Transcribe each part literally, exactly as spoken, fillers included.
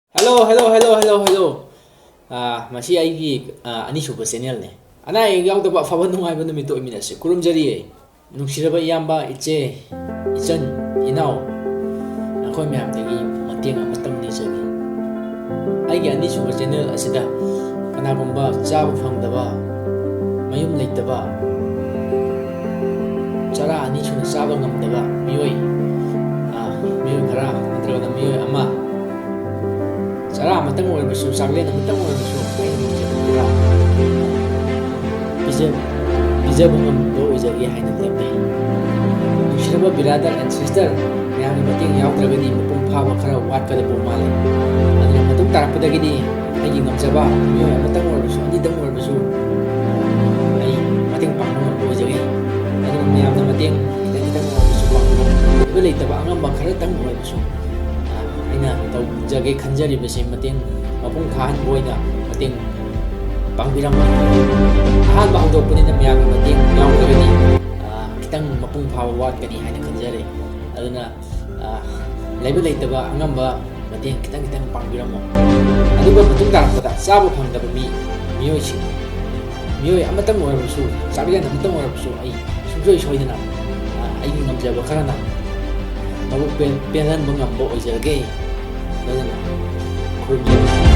Hello, hello, hello, hello, hello. ꯑꯥ, ꯃꯁꯤ ꯑꯩꯒꯤ, ꯑꯥ, ꯑꯅꯤꯁꯨꯕ ꯆꯦꯅꯦꯜꯅꯦ꯫ ꯑꯅꯥ ꯑꯌꯦꯛ ꯌꯥꯎꯗꯕ ꯑꯐꯕ ꯅꯨꯡꯉꯥꯏꯕ ꯅꯨꯃꯤꯠꯇ ꯑꯣꯏꯃꯤꯟꯅꯁꯤ꯫ ꯈꯨꯔꯨꯝꯖꯔꯤꯌꯦ꯫ ꯅꯨꯡꯁꯤꯔꯕ ꯏꯌꯥꯝꯕ, ꯏꯆꯦ, ꯏꯆꯟ, ꯏꯅꯥꯎ, ꯅꯈꯣꯏ ꯃꯌꯥꯝꯗꯒꯤ ꯃꯇꯦꯡ ꯑꯃꯇꯪ ꯅꯤꯖꯒꯦ꯫ ꯑꯩꯒꯤ ꯑꯅꯤꯁꯨꯕ ꯆꯦꯅꯦꯜ ꯑꯁꯤꯗ ꯀꯅꯥꯒꯨꯝꯕ ꯆꯥꯕ ꯐꯪꯗꯕ, ꯃꯌꯨꯝ ꯂꯩꯇꯕ, ꯆꯔꯥ ꯑꯅꯤ ꯁꯨꯅ ꯆꯥꯕ ꯉꯝꯗꯕ ꯃꯤꯑꯣꯏ, ꯑꯥ, ꯃꯤꯑꯣꯏ ꯈꯔ ꯅꯠꯇ꯭ꯔꯒꯅ ꯃꯤꯑꯣꯏ ꯑꯃ ꯆꯔꯥ ꯑꯃꯇꯪ ꯑꯣꯏꯔꯕꯁꯨ, ꯆꯥꯛꯂꯦꯟ ꯑꯃꯇꯪ ꯑꯣꯏꯔꯕꯁꯨ ꯑꯩꯅ ꯉꯝꯖꯕ ꯈꯔ ꯄꯤꯖ-, ꯄꯤꯖꯕ ꯉꯝꯕ ꯑꯣꯏꯖꯒꯦ ꯍꯥꯏꯅ ꯂꯦꯞꯄꯤ꯫ ꯅꯨꯡꯁꯤꯔꯕ brother and sister, ꯃꯌꯥꯝꯒꯤ ꯃꯇꯦꯡ ꯌꯥꯎꯗ꯭ꯔꯒꯗꯤ ꯃꯄꯨꯡ ꯐꯥꯕ ꯈꯔ ꯋꯥꯠꯀꯗꯕ ꯃꯥꯜꯂꯤ꯫ ꯑꯗꯨꯅ ꯃꯇꯨꯡ ꯇꯥꯔꯛꯄꯗꯒꯤꯗꯤ ꯑꯩꯒꯤ ꯉꯝꯖꯕ ꯃꯤꯑꯣꯏ ꯑꯃꯇꯪ ꯑꯣꯏꯔꯕꯁꯨ, ꯑꯅꯤꯇꯪ ꯑꯣꯏꯔꯕꯁꯨ ꯑꯩ ꯃꯇꯦꯡ ꯄꯥꯡꯕ ꯉꯝꯕ ꯑꯣꯏꯖꯒꯦ꯫ ꯑꯗꯨꯅ ꯃꯌꯥꯝꯅ ꯃꯇꯦꯡ ꯈꯤꯇꯪ ꯈꯤꯇꯪ ꯑꯣꯏꯔꯕꯁꯨ ꯄꯥꯡꯕꯤꯔꯝꯃꯨ꯫ ꯂꯩꯕ ꯂꯩꯇꯕ ꯑꯉꯝꯕ ꯈꯔꯇꯪ ꯑꯣꯏꯔꯕꯁꯨ ꯑꯩꯅ ꯇꯧꯖꯒꯦ ꯈꯟꯖꯔꯤꯕꯁꯦ ꯃꯇꯦꯡ ꯃꯄꯨꯡ ꯐꯥꯍꯟꯕ ꯑꯣꯏꯅ ꯃꯇꯦꯡ ꯄꯥꯡꯕꯤꯔꯝꯃꯨ꯫ ꯑꯍꯥꯟꯕ ꯍꯧꯗꯣꯛꯄꯅꯤꯅ ꯃꯌꯥꯝꯒꯤ ꯃꯇꯦꯡ ꯌꯥꯎꯗ꯭ꯔꯒꯗꯤ, ꯑ, ꯈꯤꯇꯪ ꯃꯄꯨꯡ ꯐꯥꯕ ꯋꯥꯠꯀꯅꯤ ꯍꯥꯏꯅ ꯈꯟꯖꯔꯦ꯫ ꯑꯗꯨꯅ, ꯑ, ꯂꯩꯕ ꯂꯩꯇꯕ ꯑꯉꯝꯕ ꯃꯇꯦꯡ ꯈꯤꯇꯪ ꯈꯤꯇꯪ ꯄꯥꯡꯕꯤꯔꯝꯃꯣ꯫ ꯑꯗꯨꯒ ꯃꯇꯨꯡ ꯇꯥꯔꯛꯄꯗ ꯆꯥꯕ ꯐꯪꯗꯕ ꯃꯤ, ꯃꯤꯑꯣꯏꯁꯤꯡ, ꯃꯤꯑꯣꯏ ꯑꯃꯇꯪ ꯑꯣꯏꯔꯕꯁꯨ, ꯆꯥꯛꯂꯦꯟ ꯑꯃꯇꯪ ꯑꯣꯏꯔꯕꯁꯨ ꯑꯩ ꯁꯨꯡꯁꯣꯏ ꯁꯣꯏꯗꯅ, ꯑ, ꯑꯩꯒꯤ ꯉꯝꯖꯕ ꯈꯔꯅ ꯃꯕꯨꯛ ꯄꯦꯟ-, ꯄꯦꯜꯍꯟꯕ ꯉꯝꯕ ꯑꯣꯏꯖꯔꯒꯦ꯫ ꯂꯣꯏꯅꯅ ꯈꯨꯔꯨꯝꯖꯔꯤ꯫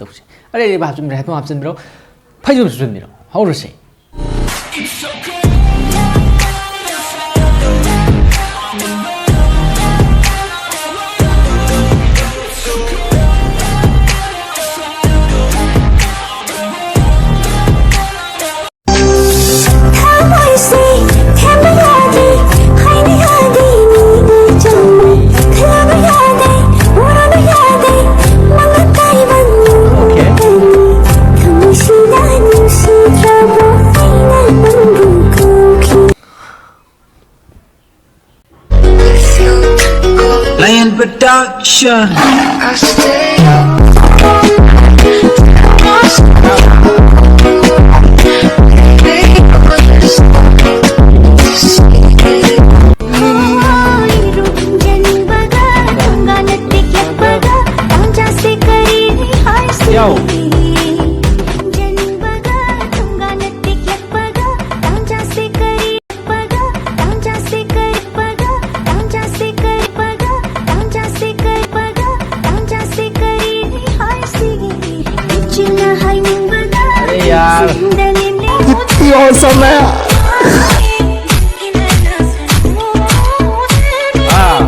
ꯇꯧꯁꯦ꯫ ꯑꯔꯩ ꯑꯔꯩꯕ ꯍꯥꯞꯆꯤꯟꯕꯤꯔꯣ, ꯍꯦꯠꯐꯣꯟ ꯍꯥꯞꯆꯤꯟꯕꯤꯔꯣ, ꯐꯩꯖꯨꯞ ꯍꯥꯞꯆꯤꯟꯕꯤꯔꯣ꯫ ꯍꯧꯔꯁꯦ꯫ ꯊꯃꯣꯏꯁꯦ ꯊꯦꯝꯕ ꯌꯥꯗꯦ, ꯍꯥꯏꯕ ꯌꯥꯗꯦ, ꯃꯤꯒꯤ ꯆꯪꯉꯦ, ꯈꯜꯂꯕ ꯌꯥꯗꯦ, ꯎꯔꯕ ꯌꯥꯗꯦ, ꯃꯉꯛ ꯀꯥꯏꯕ ꯅꯨꯡꯉꯥꯏꯇꯦ꯫ ꯊꯃꯣꯏꯁꯤꯗ ꯅꯨꯡꯁꯤꯗ꯭ꯔꯕꯣ ꯑꯩꯅ ꯅꯪꯕꯨ ꯀꯧꯈꯤ꯫ Lion Production. Yo. अरे यार। इतनी awesome है। हाँ।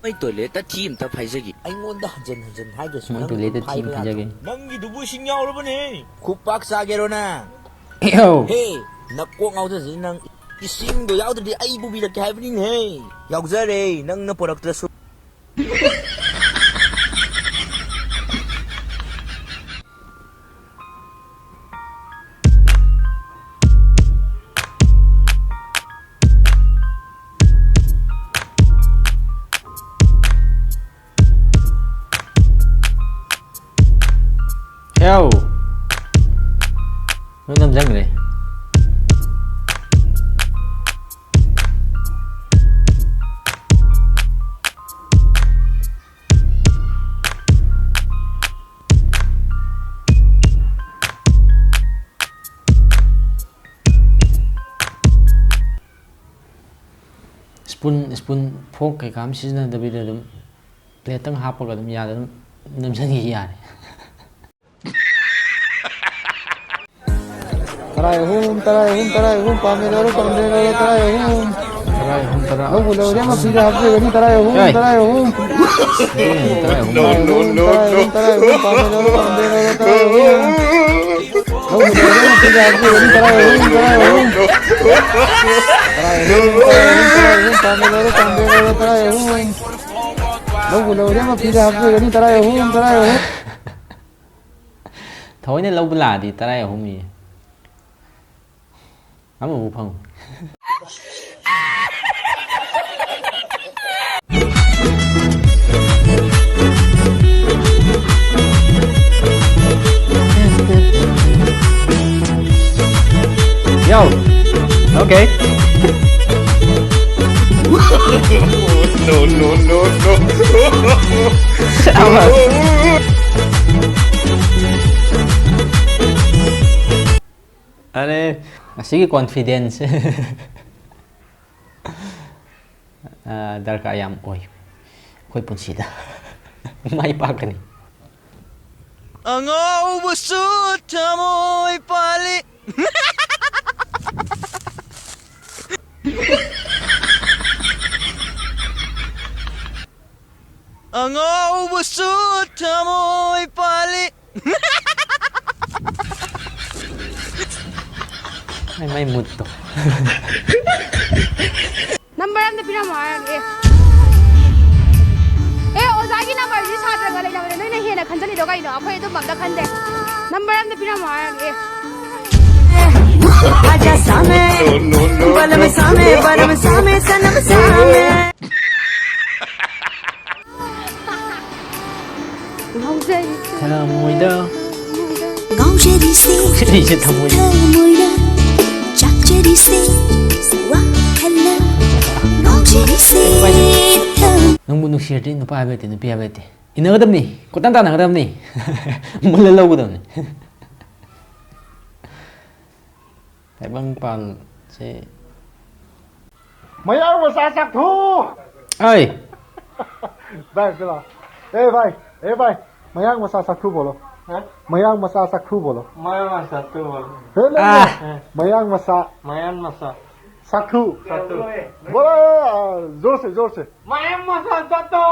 ꯑꯩ ꯇꯣꯏꯂꯦꯠꯇ ꯊꯤ ꯑꯝꯇ ꯐꯥꯏꯖꯒꯦ꯫ ꯑꯩꯉꯣꯟꯗ ꯍꯟꯖꯤꯟ ꯍꯟꯖꯤꯟ ꯍꯥꯏꯗ꯭ꯔꯁꯨ ꯃꯣꯏ ꯅꯪ ꯇꯣꯏꯂꯦꯠꯇ ꯊꯤ ꯐꯥꯏꯕ ꯌꯥꯗ꯭ꯔꯣ? ꯐꯥꯏꯖꯒꯦ꯫ ꯅꯪꯒꯤꯗꯨꯕꯨ ꯏꯁꯤꯡ ꯌꯥꯎꯔꯕꯅꯦ꯫ ꯈꯨꯄꯥꯛ ꯆꯥꯒꯦꯔꯣ ꯅꯪ? ꯌꯥꯎ꯫ ꯍꯦ, ꯅꯀꯣꯛ ꯉꯥꯎꯖꯁꯤ ꯅꯪ꯫ ꯏꯁꯤꯡꯗꯣ ꯌꯥꯎꯗ꯭ꯔꯗꯤ ꯑꯩ ꯄꯨꯕꯤꯔꯛꯀꯦ ꯍꯥꯏꯕꯅꯤꯅꯦ꯫ ꯌꯥꯎꯖꯔꯦ, ꯅꯪꯅ ꯄꯨꯔꯛꯇ꯭ꯔꯁꯨ꯫ ꯍꯦꯎ! ꯂꯣꯏ ꯅꯝꯁꯤꯟꯈ꯭ꯔꯦ꯫ Spoon, spoon, fork ꯀꯩꯀꯥ ꯑꯃ ꯁꯤꯖꯤꯟꯅꯗꯕꯤꯗ ꯑꯗꯨꯝ ꯄ꯭ꯂꯦꯠꯇꯪ ꯍꯥꯞꯄꯒ ꯑꯗꯨꯝ ꯌꯥꯗ ꯑꯗꯨꯝ ꯅꯝꯁꯤꯟꯈꯤ ꯌꯥꯔꯦ꯫ ꯇꯔꯥꯏ ꯑꯍꯨꯝ, ꯇꯔꯥꯏ ꯑꯍꯨꯝ, ꯇꯔꯥꯏ ꯑꯍꯨꯝ, ꯄꯥꯝꯃꯦ ꯂꯧꯔꯣ, ꯄꯥꯝꯗꯦ ꯂꯧꯔꯣ, ꯇꯔꯥꯏ ꯑꯍꯨꯝ꯫ ꯇꯔꯥꯏ ꯑꯍꯨꯝ, ꯇꯔꯥ꯫ ꯂꯧꯕꯨ ꯂꯧꯔꯦ, ꯃꯄꯤꯗ ꯍꯥꯞꯆꯒꯅꯤ, ꯇꯔꯥꯏ ꯑꯍꯨꯝ, ꯀꯥꯏ? ꯇꯔꯥꯏ ꯑꯍꯨꯝ꯫ ꯇꯔꯥꯏ ꯑꯍꯨꯝ, ꯇꯔꯥꯏ ꯑꯍꯨꯝ, ꯇꯔꯥꯏ ꯑꯍꯨꯝ, ꯄꯥꯝꯃꯦ ꯂꯧꯔꯣ, ꯄꯥꯝꯗꯦ ꯂꯧꯔꯣ, ꯇꯔꯥꯏ ꯑꯍꯨꯝ꯫ ꯂꯧꯕꯨ ꯂꯧꯔꯦ, ꯃꯄꯤꯗ ꯍꯥꯞꯆꯒꯅꯤ, ꯇꯔꯥꯏ ꯑꯍꯨꯝ, ꯇꯔꯥꯏ ꯑꯍꯨꯝ꯫ ꯇꯔꯥꯏ ꯑꯍꯨꯝ, ꯇꯔꯥꯏ ꯑꯍꯨꯝ, ꯇꯔꯥꯏ ꯑꯍꯨꯝ, ꯄꯥꯝꯃꯦ ꯂꯧꯔꯣ, ꯄꯥꯝꯗꯦ ꯂꯧꯔꯣ, ꯇꯔꯥꯏ ꯑꯍꯨꯝ꯫ ꯂꯧꯕꯨ ꯂꯧꯔꯦ, ꯃꯄꯤꯗ ꯍꯥꯞꯆꯒꯅꯤ, ꯇꯔꯥꯏ ꯑꯍꯨꯝ, ꯇꯔꯥꯏ ꯑꯍꯨꯝ꯫ ꯊꯑꯣꯏꯅ ꯂꯧꯕ ꯂꯥꯛꯑꯗꯤ ꯇꯔꯥꯏ ꯑꯍꯨꯝ ꯏꯌꯦ꯫ ꯑꯃꯕꯨ ꯐꯪꯉꯨ꯫ Yo. Okay. No, no, no, no. ꯑꯔꯦ, ꯑꯁꯤꯒꯤ confidence꯫ ꯑ, ꯗꯔꯀꯥꯔ ꯌꯥꯝ ꯑꯣꯏ ꯑꯩꯈꯣꯏ ꯄꯨꯟꯁꯤꯗ꯫ ꯃꯥꯏ ꯄꯥꯛꯀꯅꯤ꯫ ꯑꯉꯥꯎꯕꯁꯨ ꯊꯃꯣꯏ ꯄꯥꯜꯂꯤ꯫ ꯑꯉꯥꯎꯕꯁꯨ ꯊꯃꯣꯏ ꯄꯥꯜꯂꯤ꯫ ꯃꯥꯏ, ꯃꯥꯏ ꯃꯨꯠꯇꯣ꯫ ꯅꯝꯕꯔ ꯑꯝꯇ ꯄꯤꯔꯝꯃꯣ ꯍꯥꯏꯔꯒꯦ꯫ ꯑꯦ, ꯑꯣꯖꯥꯒꯤ ꯅꯝꯕꯔꯁꯤ ꯁꯥꯇ꯭ꯔꯒ ꯂꯩꯅꯕꯅꯦ꯫ ꯅꯣꯏꯅ ꯍꯦꯟꯅ ꯈꯟꯖꯜꯂꯤꯗꯣ ꯀꯩꯅꯣ? ꯑꯩꯈꯣꯏ ꯑꯗꯨꯝꯕ ꯑꯝꯇ ꯈꯟꯗꯦ꯫ ꯅꯝꯕꯔ ꯑꯝꯇ ꯄꯤꯔꯝꯃꯣ ꯍꯥꯏꯔꯒꯦ꯫ ꯑꯦ꯫ ꯑꯖ ꯁꯥꯃꯦ, ꯕꯂꯝ ꯁꯥꯃꯦ, ꯕꯂꯝ ꯁꯥꯃꯦ, ꯁꯅꯝ ꯁꯥꯃꯦ꯫ ꯊꯃꯣꯏꯗ꯫ ꯉꯥꯎꯖꯔꯤꯁꯦ꯫ ꯉꯥꯎꯖꯔꯤꯁꯦ ꯊꯃꯣꯏꯗ꯫ ꯊꯃꯣꯏꯗ꯫ ꯆꯥꯛꯆꯔꯤꯁꯦ ꯋꯥꯈꯜꯅ꯫ ꯉꯥꯎꯖꯔꯤꯁꯦ ꯊꯃꯣꯏ꯫ ꯅꯪꯕꯨ ꯅꯨꯡꯁꯤꯔꯗꯤ ꯅꯨꯄꯥ ꯍꯥꯏꯕ ꯂꯩꯇꯦ, ꯅꯨꯄꯤ ꯍꯥꯏꯕ ꯂꯩꯇꯦ꯫ ꯏꯟꯅꯒꯗꯕꯅꯤ, ꯀꯣꯏꯇꯥꯟ ꯇꯥꯟꯅꯒꯗꯕꯅꯤ꯫ ꯃꯨꯜꯂ ꯂꯧꯒꯗꯕꯅꯤ꯫ ꯇꯥꯏꯕꯪꯄꯥꯜꯁꯦ꯫ ꯃꯌꯥꯡ ꯃꯆꯥ ꯆꯥꯛꯊꯣꯛ! ꯑꯩ! बैठ चला। ए भाई, ए भाई, मयंक मसा साखू बोलो। हैं? मयंक मसा साखू बोलो। मैं मैं सातू बोल। हे नहीं, आ। नहीं। मयंक मसा मयन मसा साखू। सातू। बोलो, आ, जोर से, जोर से। मयन मसा सातू।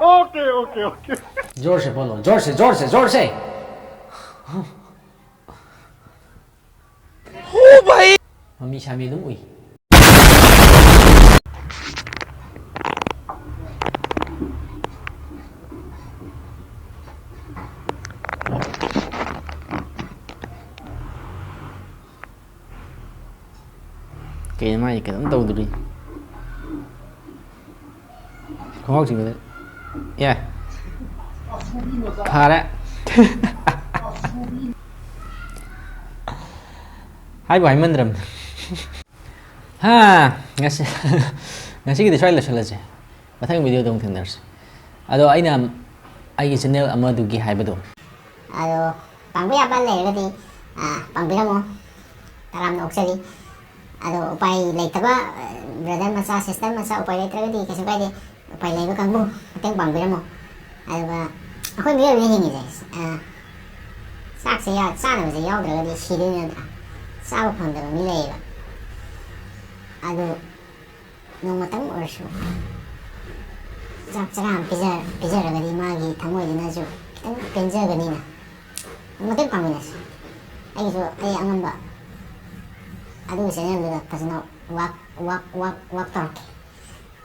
Okay, okay, okay. जोर से बोलो, जोर से, जोर से, जोर से। ओ भाई। Mami sami dum ui. ꯀꯩꯅꯣ ꯃꯥꯏꯁꯦ ꯀꯩꯅꯣꯝ ꯇꯧꯗꯣꯔꯤ꯫ ꯈꯣꯡꯒ꯭ꯔꯥꯎ ꯆꯤꯡꯕꯗ꯫ ꯑꯦ꯫ ꯐꯔꯦ꯫ ꯍꯥꯏꯕꯨ ꯍꯥꯏꯃꯟꯗ꯭ꯔꯕꯅꯤ꯫ ꯍꯥ, ꯉꯁꯤ, ꯉꯁꯤꯒꯤꯗꯤ ꯁ꯭ꯋꯥꯏ ꯂꯣꯏꯁꯤꯜꯂꯁꯦ꯫ ꯃꯊꯪ video ꯗ ꯑꯃꯨꯛ ꯊꯦꯡꯅꯔꯁꯤ꯫ ꯑꯗꯣ ꯑꯩꯅ ꯑꯩꯒꯤ channel ꯑꯃꯗꯨꯒꯤ ꯍꯥꯏꯕꯗꯣ꯫ ꯑꯗꯣ ꯄꯥꯡꯕ ꯌꯥꯕ ꯂꯩꯔꯒꯗꯤ, ꯑ, ꯄꯥꯡꯕꯤꯔꯝꯃꯣ꯫ ꯇꯔꯥꯝꯅ ꯑꯣꯛꯆꯔꯤ꯫ ꯑꯗꯣ ꯎꯄꯥꯏ ꯂꯩꯇꯕ, ꯑ, brother ꯃꯆꯥ, sister ꯃꯆꯥ ꯎꯄꯥꯏ ꯂꯩꯇ꯭ꯔꯒꯗꯤ ꯀꯩꯁꯨ ꯀꯥꯏꯗꯦ꯫ ꯎꯄꯥꯏ ꯂꯩꯕ ꯀꯥꯡꯕꯨ ꯃꯇꯦꯡ ꯄꯥꯡꯕꯤꯔꯝꯃꯣ꯫ ꯑꯗꯨꯒ ꯑꯩꯈꯣꯏ ꯃꯤꯑꯣꯏꯕꯅ ꯍꯤꯡꯉꯤꯁꯦ, ꯑ, ꯆꯥꯛꯁꯦ ꯌꯥ-, ꯆꯥꯅꯕꯁꯦ ꯌꯥꯎꯗ꯭ꯔꯒꯗꯤ ꯁꯤꯗꯣꯏꯅꯤ ꯅꯠꯇ꯭ꯔꯥ? ꯆꯥꯕ ꯐꯪꯗꯕ ꯃꯤ ꯂꯩꯌꯦꯕ꯫ ꯑꯗꯨ ꯅꯣꯡꯃꯇꯪ ꯑꯣꯏꯔꯁꯨ ꯆꯥꯛ ꯆꯔꯥ ꯑꯃ ꯄꯤꯖ-, ꯄꯤꯖꯔꯒꯗꯤ ꯃꯥꯒꯤ ꯊꯃꯣꯏꯗꯨꯅꯁꯨ ꯈꯤꯇꯪ ꯄꯦꯟꯖꯒꯅꯤꯅ꯫ ꯃꯇꯦꯡ ꯄꯥꯡꯃꯤꯟꯅꯁꯤ꯫ ꯑꯩꯒꯤꯁꯨ ꯑꯩ ꯑꯉꯝꯕ ꯑꯗꯨꯒꯤ channel ꯗꯨꯗ ꯐꯖꯅ work, work, work, work ꯇꯧꯔꯛꯀꯦ꯫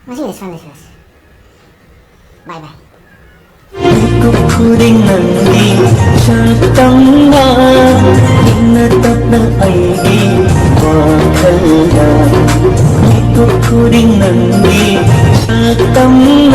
ꯉꯁꯤꯒꯤꯗꯤ ꯁ꯭ꯋꯥꯏꯗ ꯂꯣꯏꯁꯤꯜꯂꯁꯤ꯫ Bye bye꯫ ꯃꯤꯀꯨꯞ ꯈꯨꯗꯤꯡ ꯅꯪꯒꯤ ꯁꯛꯇꯝꯅ, ꯏꯪꯅ ꯇꯞꯅ ꯑꯩꯒꯤ ꯋꯥꯈꯜꯗ꯫ ꯃꯤꯀꯨꯞ ꯈꯨꯗꯤꯡ ꯅꯪꯒꯤ ꯁꯛꯇꯝꯅ꯫